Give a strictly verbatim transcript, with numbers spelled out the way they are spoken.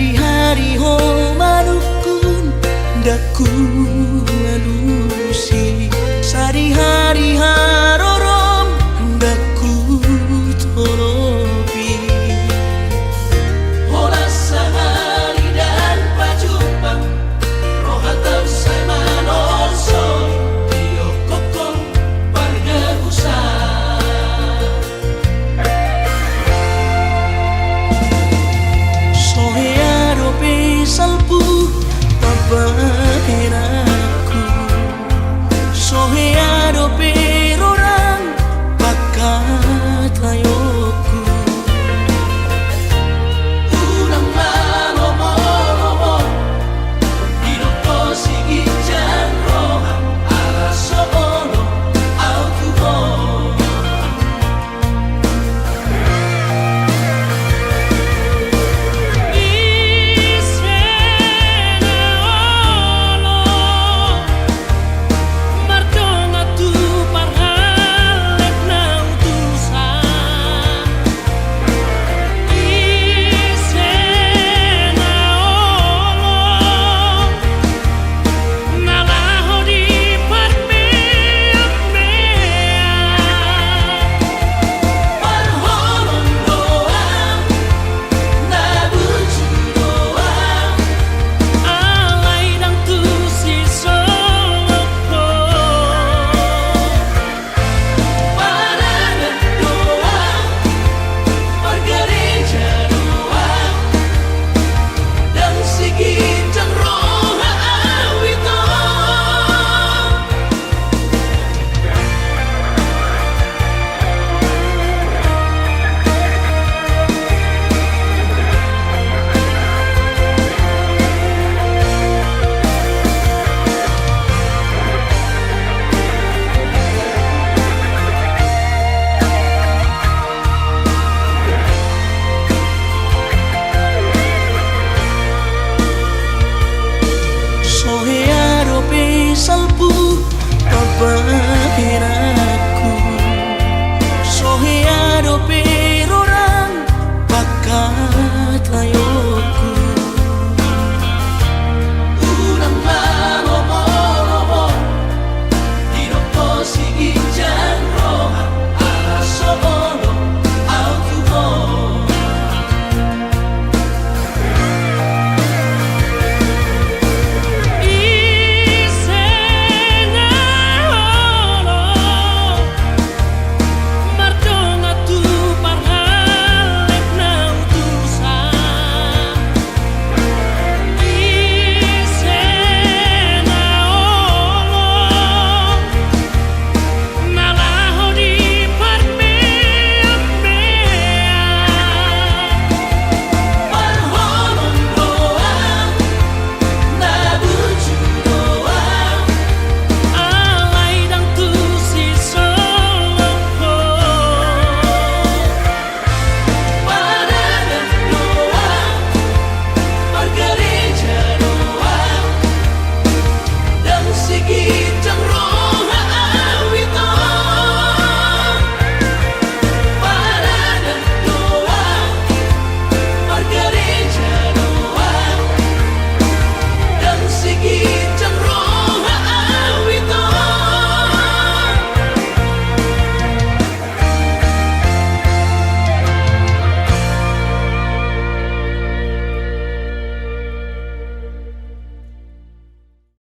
Sadihari ho manungkun, ndang hualusi. Sadihari harorom, ndang hutolopi. Holan sahali ndang pajumpang, rohanta sai manolsoi, diokkon pargabusan. So hea dope salpu pambahenanku, so hea dope rorang pangkataionku. Unang malomolomo, didok ho siginjang roham, ala so olo au tu ho. Ise na olo mardongan tu parhallet na utusan? Ise na olo na laho di parmeammean? Parholong do au, na burju do au, alai ndang tusi songon ho. Parangan do au, pargareja do au, ndang siginjang roha au ito. So hea dope sal